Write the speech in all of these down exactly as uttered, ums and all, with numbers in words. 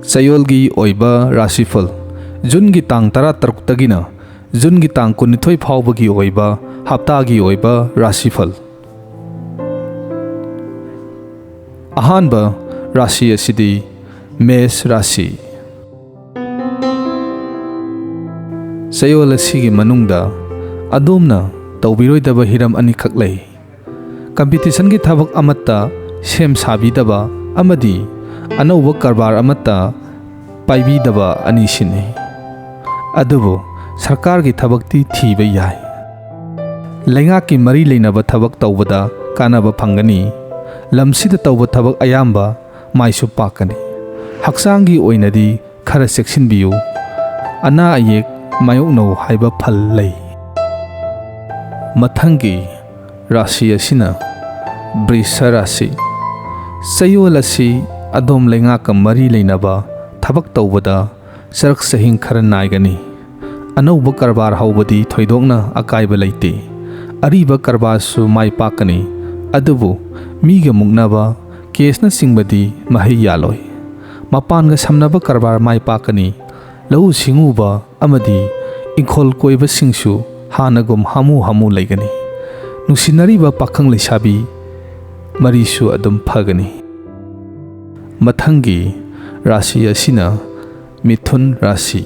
ꯆꯌꯣꯜꯒꯤ ꯑꯣꯏꯕ ꯔꯥꯁꯤꯐꯜ, ꯖꯨꯟꯒꯤ ꯇꯥꯡ ꯇꯔꯥꯇꯔꯨꯛꯇꯒꯤꯅ ꯖꯨꯟꯒꯤ ꯇꯥꯡ ꯀꯨꯟꯅꯤꯊꯣꯏ ꯐꯥꯎꯕꯒꯤ ꯑꯣꯏꯕ ꯍꯞꯇꯥꯒꯤ ꯑꯣꯏꯕ ꯔꯥꯁꯤꯐꯜ꯫ ꯑꯍꯥꯟꯕ ꯔꯥꯁꯤ ꯑꯁꯤꯗꯤ ꯃꯦꯁ ꯔꯥꯁꯤ꯫ ꯆꯌꯣꯜ ꯑꯁꯤꯒꯤ ꯃꯅꯨꯡꯗ ꯑꯗꯣꯝꯅ ꯇꯧꯕꯤꯔꯣꯏꯗꯕ ꯍꯤꯔꯝ ꯑꯅꯤꯈꯛ ꯂꯩ꯫ ꯀꯝꯄꯤꯇꯤꯁꯟꯒꯤ ꯊꯕꯛ ꯑꯃꯠꯇ ꯁꯦꯝ ꯁꯥꯕꯤꯗꯕ ꯑꯃꯗꯤ ꯑꯅꯧꯕ ꯀꯔꯕꯥꯔ ꯑꯃꯠꯇ ꯄꯥꯏꯕꯤꯗꯕ ꯑꯅꯤꯁꯤꯅꯤ꯫ ꯑꯗꯨꯕꯨ ꯁꯔꯀꯥꯔꯒꯤ ꯊꯕꯛꯇꯤ ꯊꯤꯕ ꯌꯥꯏ꯫ ꯂꯩꯉꯥꯛꯀꯤ ꯃꯔꯤ ꯂꯩꯅꯕ ꯊꯕꯛ ꯇꯧꯕꯗ ꯀꯥꯟꯅꯕ ꯐꯪꯒꯅꯤ꯫ ꯂꯝꯁꯤꯗ ꯇꯧꯕ ꯊꯕꯛ ꯑꯌꯥꯝꯕ ꯃꯥꯏꯁꯨ ꯄꯥꯛꯀꯅꯤ꯫ ꯍꯛꯆꯥꯡꯒꯤ ꯑꯣꯏꯅꯗꯤ ꯈꯔ ꯆꯦꯛꯁꯤꯟꯕꯤꯌꯨ꯫ ꯑꯅꯥ ꯑꯌꯦꯛ ꯃꯥꯌꯣꯛꯅꯧ ꯍꯥꯏꯕ ꯐꯜ ꯂꯩ꯫ ꯃꯊꯪꯒꯤ ꯔꯥꯁꯤ ꯑꯁꯤꯅ ꯕ꯭ꯔꯤꯁ ꯔꯥꯁꯤ꯫ ꯆꯌꯣꯜ ꯑꯁꯤ ꯑꯗꯣꯝ ꯂꯩꯉꯥꯛꯀ ꯃꯔꯤ ꯂꯩꯅꯕ ꯊꯕꯛ ꯇꯧꯕꯗ ꯆꯔꯛ ꯆꯍꯤꯡ ꯈꯔ ꯅꯥꯏꯒꯅꯤ꯫ ꯑꯅꯧꯕ ꯀꯔꯕꯥꯔ ꯍꯧꯕꯗꯤ ꯊꯣꯏꯗꯣꯛꯅ ꯑꯀꯥꯏꯕ ꯂꯩꯇꯦ꯫ ꯑꯔꯤꯕ ꯀꯔꯕꯥꯔꯁꯨ ꯃꯥꯏ ꯄꯥꯛꯀꯅꯤ꯫ ꯑꯗꯨꯕꯨ ꯃꯤꯒ ꯃꯨꯛꯅꯕ, ꯀꯦꯁꯅꯆꯤꯡꯕꯗꯤ ꯃꯍꯩ ꯌꯥꯜꯂꯣꯏ꯫ ꯃꯄꯥꯟꯒ ꯁꯝꯅꯕ ꯀꯔꯕꯥꯔ ꯃꯥꯏ ꯄꯥꯛꯀꯅꯤ꯫ ꯂꯧꯎ ꯁꯤꯡꯎꯕ ꯑꯃꯗꯤ ꯏꯪꯈꯣꯜ ꯀꯣꯏꯕꯁꯤꯡꯁꯨ ꯍꯥꯟꯅꯒꯨꯝ ꯍꯥꯃꯨ ꯍꯥꯃꯨ ꯂꯩꯒꯅꯤ꯫ ꯅꯨꯡꯁꯤꯅꯔꯤꯕ ꯄꯥꯈꯪ ꯂꯩꯁꯥꯕꯤ ꯃꯔꯤꯁꯨ ꯑꯗꯨꯝ ꯐꯒꯅꯤ꯫ ꯃꯊꯪꯒꯤ ꯔꯥꯁꯤ ꯑꯁꯤꯅ ꯃꯤꯊꯨꯟ ꯔꯥꯁꯤ꯫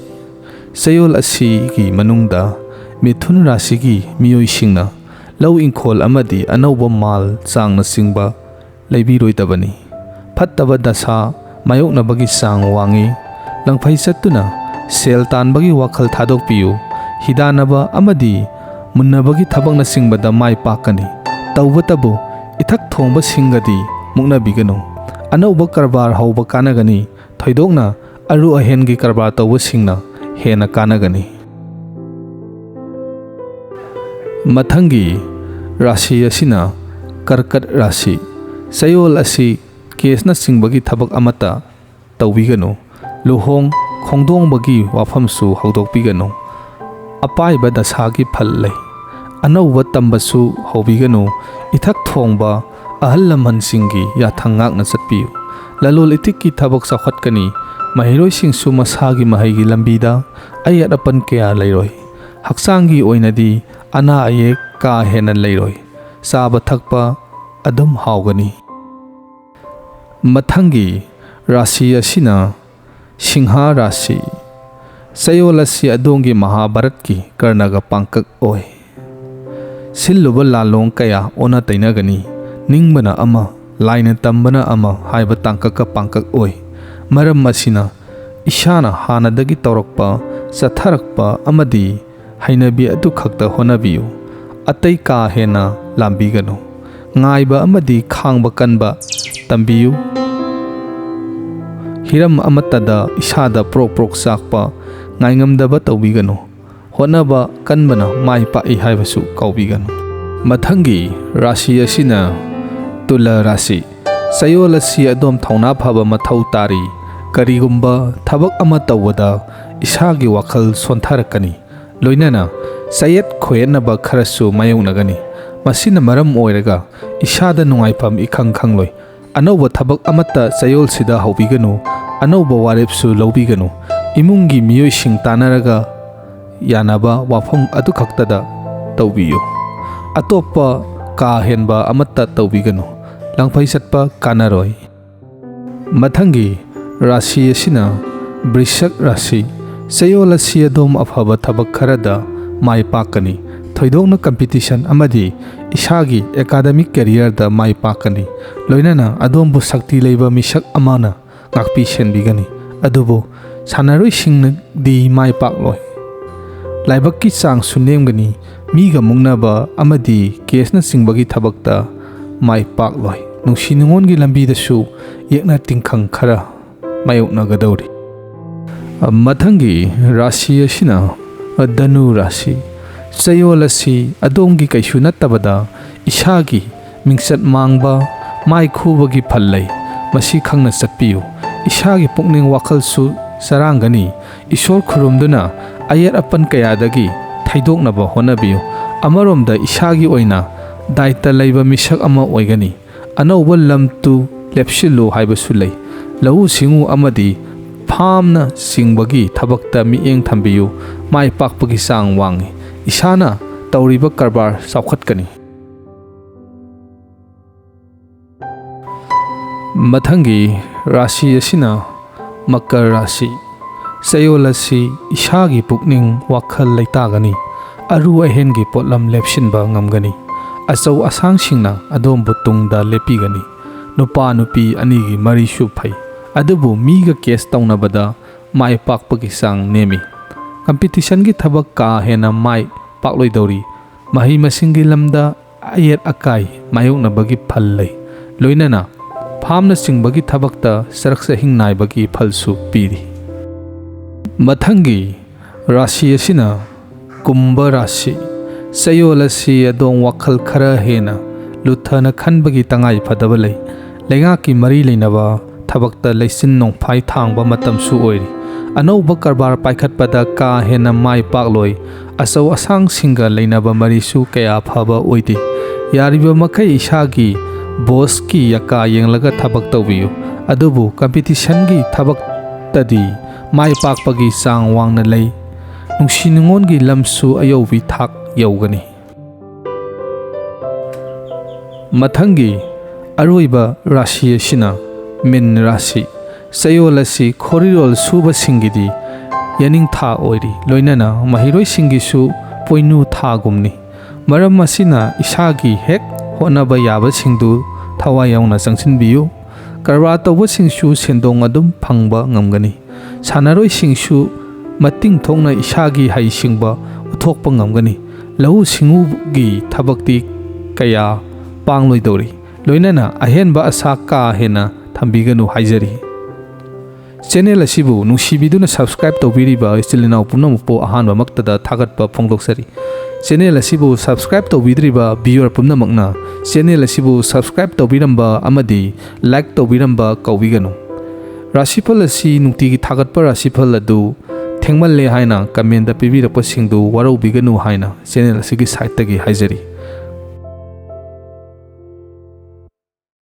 ꯆꯌꯣꯜ ꯑꯁꯤꯒꯤ ꯃꯅꯨꯡꯗ ꯃꯤꯊꯨꯟ ꯔꯥꯁꯤꯒꯤ ꯃꯤꯑꯣꯏꯁꯤꯡꯅ ꯂꯧ ꯏꯪꯈꯣꯜ ꯑꯃꯗꯤ ꯑꯅꯧꯕ ꯃꯥꯜ ꯆꯥꯡꯅꯆꯤꯡꯕ ꯂꯩꯕꯤꯔꯣꯏꯗꯕꯅꯤ꯫ ꯐꯠꯇꯕ ꯗꯁꯥ ꯃꯥꯌꯣꯛꯅꯕꯒꯤ ꯆꯥꯡ ꯋꯥꯡꯏ꯫ ꯂꯪꯐꯩ ꯆꯠꯇꯨꯅ ꯁꯦꯜ ꯇꯥꯟꯕꯒꯤ ꯋꯥꯈꯜ ꯊꯥꯗꯣꯛꯄꯤꯌꯨ꯫ ꯍꯤꯗꯥꯟꯅꯕ ꯑꯃꯗꯤ ꯃꯨꯟꯅꯕꯒꯤ ꯊꯕꯛꯅꯆꯤꯡꯕꯗ ꯃꯥꯏ ꯄꯥꯛꯀꯅꯤ꯫ ꯇꯧꯕꯇꯕꯨ ꯏꯊꯛ ꯊꯣꯡꯕꯁꯤꯡꯒꯗꯤ ꯃꯨꯛꯅꯕꯤꯒꯅꯨ꯫ ꯑꯅꯧꯕ ꯀꯔꯕꯥꯔ ꯍꯧꯕ ꯀꯥꯟꯅꯒꯅꯤ꯫ ꯊꯣꯏꯗꯣꯛꯅ ꯑꯔꯨ ꯑꯍꯦꯟꯒꯤ ꯀꯔꯕꯥꯔ ꯇꯧꯕꯁꯤꯡꯅ ꯍꯦꯟꯅ ꯀꯥꯟꯅꯒꯅꯤ꯫ ꯃꯊꯪꯒꯤ ꯔꯥꯁꯤ ꯑꯁꯤꯅ ꯀꯔꯀꯠ ꯔꯥꯁꯤ꯫ ꯆꯌꯣꯜ ꯑꯁꯤ ꯀꯦꯁꯅꯆꯤꯡꯕꯒꯤ ꯊꯕꯛ ꯑꯃꯠꯇ ꯇꯧꯕꯤꯒꯅꯨ꯫ ꯂꯨꯍꯣꯡ ꯈꯣꯡꯗꯣꯡꯕꯒꯤ ꯋꯥꯐꯝꯁꯨ ꯍꯧꯗꯣꯛꯄꯤꯒꯅꯨ꯫ ꯑꯄꯥꯏꯕ ꯗꯁꯥꯒꯤ ꯐꯜ ꯂꯩ꯫ ꯑꯅꯧꯕ ꯇꯝꯕꯁꯨ ꯍꯧꯕꯤꯒꯅꯨ꯫ ꯏꯊꯛ ꯊꯣꯡꯕ ꯑꯍꯜ ꯂꯃꯟꯁꯤꯡꯒꯤ ꯌꯥꯊꯪ ꯉꯥꯛꯅ ꯆꯠꯄꯤꯌꯨ꯫ ꯂꯂꯣꯜ ꯏꯇꯤꯛꯀꯤ ꯊꯕꯛ ꯆꯥꯎꯈꯠꯀꯅꯤ꯫ ꯃꯍꯩꯔꯣꯏꯁꯤꯡꯁꯨ ꯃꯁꯥꯒꯤ ꯃꯍꯩꯒꯤ ꯂꯝꯕꯤꯗ ꯑꯌꯦꯠ ꯑꯄꯟ ꯀꯌꯥ ꯂꯩꯔꯣꯏ꯫ ꯍꯛꯆꯥꯡꯒꯤ ꯑꯣꯏꯅꯗꯤ ꯑꯅꯥ ꯑꯌꯦꯛ ꯀꯥ ꯍꯦꯟꯅ ꯂꯩꯔꯣꯏ꯫ ꯆꯥꯕ ꯊꯛꯄ ꯑꯗꯨꯝ ꯍꯥꯎꯒꯅꯤ꯫ ꯃꯊꯪꯒꯤ ꯔꯥꯁꯤ ꯑꯁꯤꯅ ꯁꯤꯡꯍ ꯔꯥꯁꯤ꯫ ꯆꯌꯣꯜ ꯑꯁꯤ ꯑꯗꯣꯝꯒꯤ ꯃꯍꯥꯚꯥꯔꯠꯀꯤ ꯀꯔꯅꯒ ꯄꯥꯡꯀꯛ ꯑꯣꯏ꯫ ꯁꯤꯜꯂꯨꯕ ꯂꯥꯜꯂꯣꯡ ꯀꯌꯥ ꯑꯣꯟꯅ ꯇꯩꯅꯒꯅꯤ꯫ ꯅꯤꯡꯕꯅ ꯑꯃ, ꯂꯥꯏꯅ ꯇꯝꯕꯅ ꯑꯃ ꯍꯥꯏꯕ ꯇꯥꯡꯀꯛꯀ ꯄꯥꯡꯀꯛ ꯑꯣꯏ꯫ ꯃꯔꯝ ꯑꯁꯤꯅ ꯏꯁꯥꯅ ꯍꯥꯟꯅꯗꯒꯤ ꯇꯧꯔꯛꯄ, ꯆꯠꯊꯔꯛꯄ ꯑꯃꯗꯤ ꯍꯩꯅꯕꯤ ꯑꯗꯨꯈꯛꯇ ꯍꯣꯠꯅꯕꯤꯌꯨ꯫ ꯑꯇꯩ ꯀꯥ ꯍꯦꯟꯅ ꯂꯥꯝꯕꯤꯒꯅꯨ꯫ ꯉꯥꯏꯕ ꯑꯃꯗꯤ ꯈꯥꯡꯕ ꯀꯟꯕ ꯇꯝꯕꯤꯌꯨ꯫ ꯍꯤꯔꯝ ꯑꯃꯠꯇꯗ ꯏꯁꯥꯗ ꯄ꯭ꯔꯣꯛ ꯄ꯭ꯔꯣꯛ ꯆꯥꯛꯄ, ꯉꯥꯏꯉꯝꯗꯕ ꯇꯧꯕꯤꯒꯅꯨ꯫ ꯍꯣꯠꯅꯕ ꯀꯟꯕꯅ ꯃꯥꯏ ꯄꯥꯛꯏ ꯍꯥꯏꯕꯁꯨ ꯀꯥꯎꯕꯤꯒꯅꯨ꯫ ꯃꯊꯪꯒꯤ ꯔꯥꯁꯤ ꯑꯁꯤꯅ ꯇꯨꯂꯥ ꯔꯥꯁꯤ꯫ ꯆꯌꯣꯜ ꯑꯁꯤ ꯑꯗꯣꯝ ꯊꯧꯅꯥ ꯐꯕ ꯃꯊꯧ ꯇꯥꯔꯤ꯫ ꯀꯔꯤꯒꯨꯝꯕ ꯊꯕꯛ ꯑꯃ ꯇꯧꯕꯗ ꯏꯁꯥꯒꯤ ꯋꯥꯈꯜ ꯁꯣꯟꯊꯔꯛꯀꯅꯤ꯫ ꯂꯣꯏꯅꯅ ꯆꯌꯦꯠ ꯈꯣꯏꯌꯦꯠꯅꯕ ꯈꯔꯁꯨ ꯃꯥꯌꯣꯛꯅꯒꯅꯤ꯫ ꯃꯁꯤꯅ ꯃꯔꯝ ꯑꯣꯏꯔꯒ ꯏꯁꯥꯗ ꯅꯨꯡꯉꯥꯏꯐꯝ ꯏꯈꯪ ꯈꯪꯂꯣꯏ꯫ ꯑꯅꯧꯕ ꯊꯕꯛ ꯑꯃꯠꯇ ꯆꯌꯣꯜꯁꯤꯗ ꯍꯧꯕꯤꯒꯅꯨ꯫ ꯑꯅꯧꯕ ꯋꯥꯔꯦꯞꯁꯨ ꯂꯧꯕꯤꯒꯅꯨ꯫ ꯏꯃꯨꯡꯒꯤ ꯃꯤꯑꯣꯏꯁꯤꯡ ꯇꯥꯟꯅꯔꯒ ꯌꯥꯅꯕ ꯋꯥꯐꯝ ꯑꯗꯨꯈꯛꯇꯗ ꯇꯧꯕꯤꯌꯨ꯫ ꯑꯇꯣꯞꯄ ꯀꯥ ꯍꯦꯟꯕ ꯑꯃꯠꯇ ꯇꯧꯕꯤꯒꯅꯨ꯫ ꯂꯪꯐꯩ ꯆꯠꯄ ꯀꯥꯟꯅꯔꯣꯏ꯫ ꯃꯊꯪꯒꯤ ꯔꯥꯁꯤ ꯑꯁꯤꯅ ꯕ꯭ꯔꯤꯁꯛ ꯔꯥꯁꯤ꯫ ꯆꯌꯣꯜ ꯑꯁꯤ ꯑꯗꯣꯝ ꯑꯐꯕ ꯊꯕꯛ ꯈꯔꯗ ꯃꯥꯏ ꯄꯥꯛꯀꯅꯤ꯫ ꯊꯣꯏꯗꯣꯛꯅ ꯀꯝꯄꯤꯇꯤꯁꯟ ꯑꯃꯗꯤ ꯏꯁꯥꯒꯤ ꯑꯦꯀꯥꯗꯃꯤꯛ ꯀꯦꯔꯤꯌꯔꯗ ꯃꯥꯏ ꯄꯥꯛꯀꯅꯤ꯫ ꯂꯣꯏꯅꯅ ꯑꯗꯣꯝꯕꯨ ꯁꯛꯇꯤ ꯂꯩꯕ ꯃꯤꯁꯛ ꯑꯃꯅ ꯉꯥꯛꯄꯤ ꯁꯦꯟꯕꯤꯒꯅꯤ꯫ ꯑꯗꯨꯕꯨ ꯁꯥꯟꯅꯔꯣꯏꯁꯤꯡꯅꯗꯤ ꯃꯥꯏ ꯄꯥꯛꯂꯣꯏ꯫ ꯂꯥꯏꯕꯛꯀꯤ ꯆꯥꯡꯁꯨ ꯅꯦꯝꯒꯅꯤ꯫ ꯃꯤꯒ ꯃꯨꯛꯅꯕ ꯑꯃꯗꯤ ꯀꯦꯁꯅꯆꯤꯡꯕꯒꯤ ꯊꯕꯛꯇ ꯃꯥꯏ ꯄꯥꯛꯂꯣꯏ꯫ ꯅꯨꯡꯁꯤ ꯅꯨꯡꯉꯣꯟꯒꯤ ꯂꯝꯕꯤꯗꯁꯨ ꯌꯦꯛꯅ ꯇꯤꯡꯈꯪ ꯈꯔ ꯃꯥꯌꯣꯛꯅꯒꯗꯧꯔꯤ꯫ ꯃꯊꯪꯒꯤ ꯔꯥꯁꯤ ꯑꯁꯤꯅ ꯙꯅꯨ ꯔꯥꯁꯤ꯫ ꯆꯌꯣꯜ ꯑꯁꯤ ꯑꯗꯣꯝꯒꯤ ꯀꯩꯁꯨ ꯅꯠꯇꯕꯗ ꯏꯁꯥꯒꯤ ꯃꯤꯡꯆꯠ ꯃꯥꯡꯕ, ꯃꯥꯏ ꯈꯨꯕꯒꯤ ꯐꯜ ꯂꯩ꯫ ꯃꯁꯤ ꯈꯪꯅ ꯆꯠꯄꯤꯌꯨ꯫ ꯏꯁꯥꯒꯤ ꯄꯨꯛꯅꯤꯡ ꯋꯥꯈꯜꯁꯨ ꯆꯔꯥꯡꯒꯅꯤ꯫ ꯏꯁꯣꯔ ꯈꯨꯔꯨꯝꯗꯨꯅ ꯑꯌꯦꯠ ꯑꯄꯟ ꯀꯌꯥꯗꯒꯤ ꯊꯩꯗꯣꯛꯅꯕ ꯍꯣꯠꯅꯕꯤꯌꯨ꯫ ꯑꯃꯔꯣꯝꯗ ꯏꯁꯥꯒꯤ ꯑꯣꯏꯅ ꯗꯥꯏꯇ ꯂꯩꯕ ꯃꯤꯁꯛ ꯑꯃ ꯑꯣꯏꯒꯅꯤ꯫ ꯑꯅꯧꯕ ꯂꯝ ꯇꯨ ꯂꯦꯞꯁꯤꯜꯂꯨ ꯍꯥꯏꯕꯁꯨ ꯂꯩ꯫ ꯂꯧꯎ ꯁꯤꯡꯎ ꯑꯃꯗꯤ ꯐꯥꯝꯅ ꯆꯤꯡꯕꯒꯤ ꯊꯕꯛꯇ ꯃꯤꯠꯌꯦꯡ ꯊꯝꯕꯤꯌꯨ꯫ ꯃꯥꯏ ꯄꯥꯛꯄꯒꯤ ꯆꯥꯡ ꯋꯥꯡꯏ꯫ ꯏꯁꯥꯅ ꯇꯧꯔꯤꯕ ꯀꯔꯕꯥꯔ ꯆꯥꯎꯈꯠꯀꯅꯤ꯫ ꯃꯊꯪꯒꯤ ꯔꯥꯁꯤ ꯑꯁꯤꯅ ꯃꯀꯔ ꯔꯥꯁꯤ꯫ ꯆꯌꯣꯜ ꯑꯁꯤ ꯏꯁꯥꯒꯤ ꯄꯨꯛꯅꯤꯡ ꯋꯥꯈꯜ ꯂꯩꯇꯥꯒꯅꯤ꯫ ꯑꯔꯨ ꯑꯍꯦꯟꯒꯤ ꯄꯣꯠꯂꯝ ꯂꯦꯞꯁꯤꯟꯕ ꯉꯝꯒꯅꯤ꯫ ꯑꯆꯧ ꯑꯁꯥꯡꯁꯤꯡꯅ ꯑꯗꯣꯝꯕꯨ ꯇꯨꯡꯗ ꯂꯦꯞꯄꯤꯒꯅꯤ꯫ ꯅꯨꯄꯥ ꯅꯨꯄꯤ ꯑꯅꯤꯒꯤ ꯃꯔꯤꯁꯨ ꯐꯩ, ꯑꯗꯨꯕꯨ ꯃꯤꯒ ꯀꯦꯁ ꯇꯧꯅꯕꯗ ꯃꯥꯏ ꯄꯥꯛꯄꯒꯤ ꯆꯥꯡ ꯅꯦꯝꯃꯤ꯫ ꯀꯝꯄꯤꯇꯤꯁꯟꯒꯤ ꯊꯕꯛ ꯀꯥ ꯍꯦꯟꯅ ꯃꯥꯏ ꯄꯥꯛꯂꯣꯏꯗꯧꯔꯤ꯫ ꯃꯍꯩ ꯃꯁꯤꯡꯒꯤ ꯂꯝꯗ ꯑꯌꯦꯠ ꯑꯀꯥꯏ ꯃꯥꯌꯣꯛꯅꯕꯒꯤ ꯐꯜ ꯂꯩ꯫ ꯂꯣꯏꯅꯅ ꯐꯥꯝꯅꯆꯤꯡꯕꯒꯤ ꯊꯕꯛꯇ ꯆꯔꯛ ꯆꯍꯤꯡ ꯅꯥꯏꯕꯒꯤ ꯐꯜꯁꯨ ꯄꯤꯔꯤ꯫ ꯃꯊꯪꯒꯤ ꯔꯥꯁꯤ ꯑꯁꯤꯅ ꯀꯨꯝꯚ ꯔꯥꯁꯤ꯫ ꯆꯌꯣꯜ ꯑꯁꯤ ꯑꯗꯣꯝ ꯋꯥꯈꯜ ꯈꯔ ꯍꯦꯟꯅ ꯂꯨꯊꯅ ꯈꯟꯕꯒꯤ ꯇꯉꯥꯏ ꯐꯗꯕ ꯂꯩ꯫ ꯂꯩꯉꯥꯛꯀꯤ ꯃꯔꯤ ꯂꯩꯅꯕ ꯊꯕꯛꯇ ꯂꯩꯆꯤꯟ ꯅꯣꯡꯐꯥꯏ ꯊꯥꯡꯕ ꯃꯇꯝꯁꯨ ꯑꯣꯏꯔꯤ꯫ ꯑꯅꯧꯕ ꯀꯔꯕꯥꯔ ꯄꯥꯏꯈꯠꯄꯗ ꯀꯥ ꯍꯦꯟꯅ ꯃꯥꯏ ꯄꯥꯛꯂꯣꯏ꯫ ꯑꯆꯧ ꯑꯁꯥꯡꯁꯤꯡꯒ ꯂꯩꯅꯕ ꯃꯔꯤꯁꯨ ꯀꯌꯥ ꯐꯕ ꯑꯣꯏꯗꯦ꯫ ꯌꯥꯔꯤꯕ ꯃꯈꯩ ꯏꯁꯥꯒꯤ ꯕꯣꯁꯀꯤ ꯌꯥꯀꯥ ꯌꯦꯡꯂꯒ ꯊꯕꯛ ꯇꯧꯕꯤꯌꯨ꯫ ꯑꯗꯨꯕꯨ ꯀꯝꯄꯤꯇꯤꯁꯟꯒꯤ ꯊꯕꯛꯇꯗꯤ ꯃꯥꯏ ꯄꯥꯛꯄꯒꯤ ꯆꯥꯡ ꯋꯥꯡꯅ ꯂꯩ꯫ ꯅꯨꯡꯁꯤ ꯅꯨꯡꯉꯣꯟꯒꯤ ꯂꯝꯁꯨ ꯑꯌꯧꯕꯤ ꯊꯥꯛ ꯌꯧꯒꯅꯤ꯫ ꯃꯊꯪꯒꯤ ꯑꯔꯣꯏꯕ ꯔꯥꯁꯤ ꯑꯁꯤꯅ ꯃꯤꯟ ꯔꯥꯁꯤ꯫ ꯆꯌꯣꯜ ꯑꯁꯤ ꯈꯣꯔꯤꯔꯣꯜ ꯁꯨꯕꯁꯤꯡꯒꯤꯗꯤ ꯌꯦꯅꯤꯡꯊꯥ ꯑꯣꯏꯔꯤ, ꯂꯣꯏꯅꯅ ꯃꯍꯩꯔꯣꯏꯁꯤꯡꯒꯤꯁꯨ ꯄꯣꯏꯅꯨ ꯊꯥꯒꯨꯝꯅꯤ꯫ ꯃꯔꯝ ꯑꯁꯤꯅ ꯏꯁꯥꯒꯤ ꯍꯦꯛ ꯍꯣꯠꯅꯕ ꯌꯥꯕꯁꯤꯡꯗꯨ ꯊꯋꯥꯏ ꯌꯥꯎꯅ ꯆꯪꯁꯤꯟꯕꯤꯌꯨ꯫ ꯀꯔꯕꯥꯔ ꯇꯧꯕꯁꯤꯡꯁꯨ ꯁꯦꯟꯗꯣꯡ ꯑꯗꯨꯝ ꯐꯪꯕ ꯉꯝꯒꯅꯤ꯫ ꯁꯥꯟꯅꯔꯣꯏꯁꯤꯡꯁꯨ ꯃꯇꯤꯡ ꯊꯣꯛꯅ ꯏꯁꯥꯒꯤ ꯍꯩꯁꯤꯡꯕ ꯎꯠꯊꯣꯛꯄ ꯉꯝꯒꯅꯤ꯫ ꯂꯧꯎ ꯁꯤꯡꯎꯒꯤ ꯊꯕꯛꯇꯤ ꯀꯌꯥ ꯄꯥꯡꯂꯣꯏꯗꯧꯔꯤ꯫ ꯂꯣꯏꯅꯅ ꯑꯍꯦꯟꯕ ꯑꯁꯥ ꯀꯥ ꯍꯦꯟꯅ ꯊꯝꯕꯤꯒꯅꯨ ꯍꯥꯏꯖꯔꯤ꯫ ꯆꯦꯅꯦꯜ ꯑꯁꯤꯕꯨ ꯅꯨꯡꯁꯤꯕꯤꯗꯨꯅ ꯁꯕꯁꯀ꯭ꯔꯥꯏꯕ ꯇꯧꯕꯤꯔꯤꯕ ꯏꯆꯤꯜ ꯏꯅꯥꯎ ꯄꯨꯝꯅꯃꯛꯄꯨ ꯑꯍꯥꯟꯕꯃꯛꯇꯗ ꯊꯥꯒꯠꯄ ꯐꯣꯡꯗꯣꯛꯆꯔꯤ꯫ ꯆꯦꯅꯦꯜ ꯑꯁꯤꯕꯨ ꯁꯕꯁꯀ꯭ꯔꯥꯏꯕ ꯇꯧꯕꯤꯗ꯭ꯔꯤꯕ ꯚꯤꯌꯨꯋꯔ ꯄꯨꯝꯅꯃꯛꯅ ꯆꯦꯅꯦꯜ ꯑꯁꯤꯕꯨ ꯁꯕꯁꯀ꯭ꯔꯥꯏꯕ ꯇꯧꯕꯤꯔꯝꯕ ꯑꯃꯗꯤ ꯂꯥꯏꯛ ꯇꯧꯕꯤꯔꯝꯕ ꯀꯥꯎꯕꯤꯒꯅꯨ꯫ ꯔꯥꯁꯤꯐꯜ ꯑꯁꯤ ꯅꯨꯡꯇꯤꯒꯤ ꯊꯥꯒꯠꯄ ꯔꯥꯁꯤꯐꯜ ꯑꯗꯨ ꯊꯦꯡꯃꯜꯂꯦ ꯍꯥꯏꯅ ꯀꯃꯦꯟꯗ ꯄꯤꯕꯤꯔꯛꯄꯁꯤꯡꯗꯨ ꯋꯥꯔꯧꯕꯤꯒꯅꯨ ꯍꯥꯏꯅ ꯆꯦꯅꯦꯜ ꯑꯁꯤꯒꯤ ꯁꯥꯏꯠꯇꯒꯤ ꯍꯥꯏꯖꯔꯤ꯫